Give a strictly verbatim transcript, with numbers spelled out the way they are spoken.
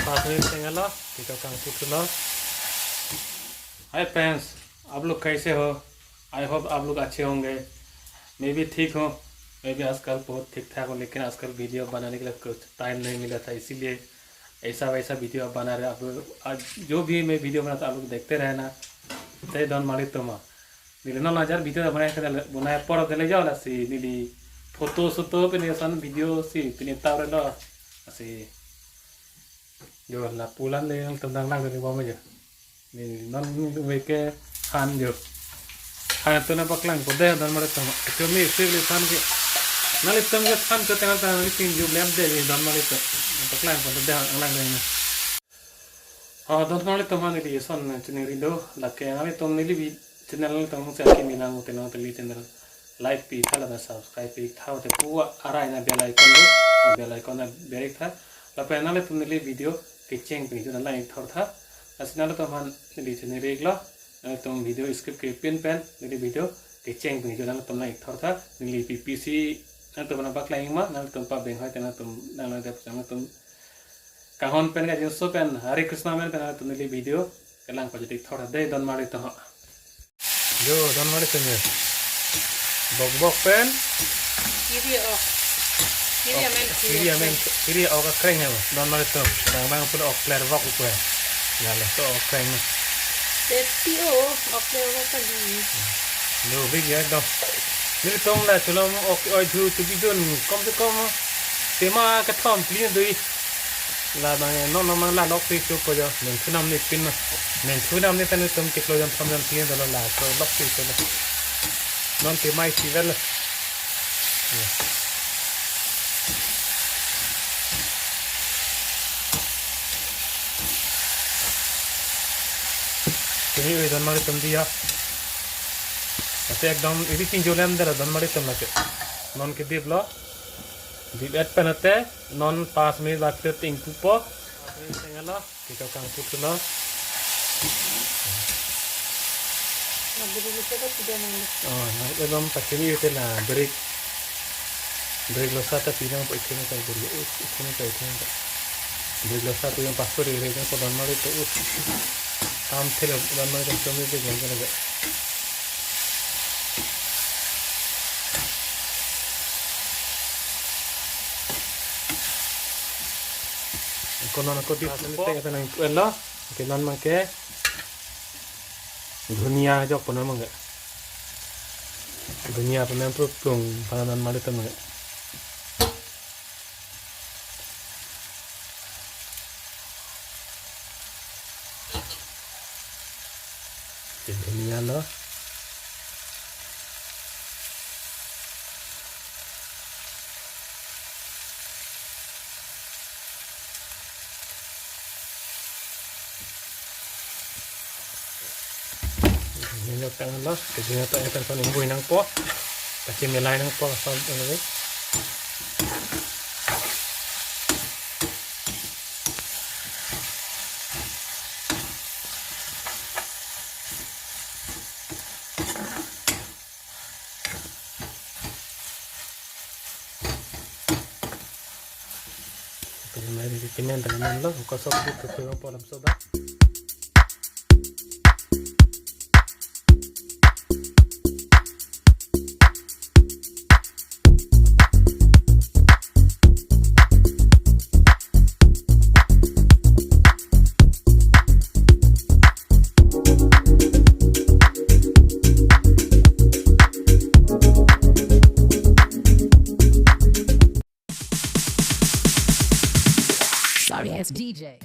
आखिरी single low, TikTok काम शुरू लो। हाय फ्रेंड्स, आप लोग कैसे हो? आई होप आप लोग अच्छे होंगे। मैं भी ठीक हूँ। मैं भी आजकल बहुत ठीक ठाक हूँ, लेकिन आजकल वीडियो बनाने के लिए कुछ टाइम नहीं मिला था, इसीलिए ऐसा वैसा वीडियो आप बना रहे। आप लोग आज जो भी मैं वीडियो बनाता, आप लोग देखते रहे ना। Te don mari toma. Neli non lajar video ta bonai kena bonai apor tele jo lasi neli photo soto pini ason video si pini taurelo. Lasi jo lapu alam le nangtum dang lang dali bom jo. Neli non neli ke han jo. Han atum nangpaklangpo dei don mari toma. Kechumi isi kali than ke. Nanglitum ke than ke tengah tengah neli pinjum lem dei don mari toma. Paklangpo dei, nang lang dei. Oh, don mari toma, neli eson chiningri do, lake nanglitum neli vi-, channel tong si akimi lang, te nangtum neli channel like pitha lapen subscribe pitha, te pu arai na bell icon do, bell icon na berik tha, lapen nanglitum neli video kecheng pini jo nang lang-ik thor tha, lasi nanglitum aphan neli chiningri iklo, nangtum video skip kepin pen, neli video kecheng pini jo nangtum lang-ik thor tha, neli P P C, nangtum nangpaklang ma, nangtum pa beng hoi te nangtum nang lang dep nangtum kanghon pen kajinso pen Hare Krishna men pen atum neli video kelang pajadi thor dei don mari toma. Jo don mari toma. Bok bok pen. Kiri ok. Kiri amen. Kiri amen. Kiri ok akreng ya don mari toma. Bang bang pun ok kler bok upe. Ya le to ok kreng. Testi o ok kler bok kali. Jo big ya dong. Nelitum la chelom ok oi ju tu bidun kom se kom tema kethom pli dui. La bang non non la lok si chupo jo. Men thunam ni pin ma. Men thunam ni tan tum tiklo jon thom jon pin dolo la so lok si chupo. Non tema isi vel. Kini oi don mari toma diya. Ate ekdom iri kinjo lem dela don mari toma lake. Non kedip lo. Dip et pen ate non pas minute bak te ting pupo. Pas minute tengah lo. Tika kang putu lo. Oh, na ekdom pachini ite na break. Break lo sata pinang po ikhini kai break. Ikhini kai ikhini kai. Break lo sata yang pastor ire kan ko don mari to. Kam thela don mari to kami ke jang kan. Konon ako di sini teng asa nang kuel lo. Ke non mangke dunia jok konon mangke. Dunia pemen pruk tung pada non mari toma mangke. Dunia lo. Nino tang lo, kejina to etan kon imbui nangpo, kachimilai nangpo asal ini. Pajamai di kimen tang man lo, kosok di tutu po lam soda. Sorry, it's D J.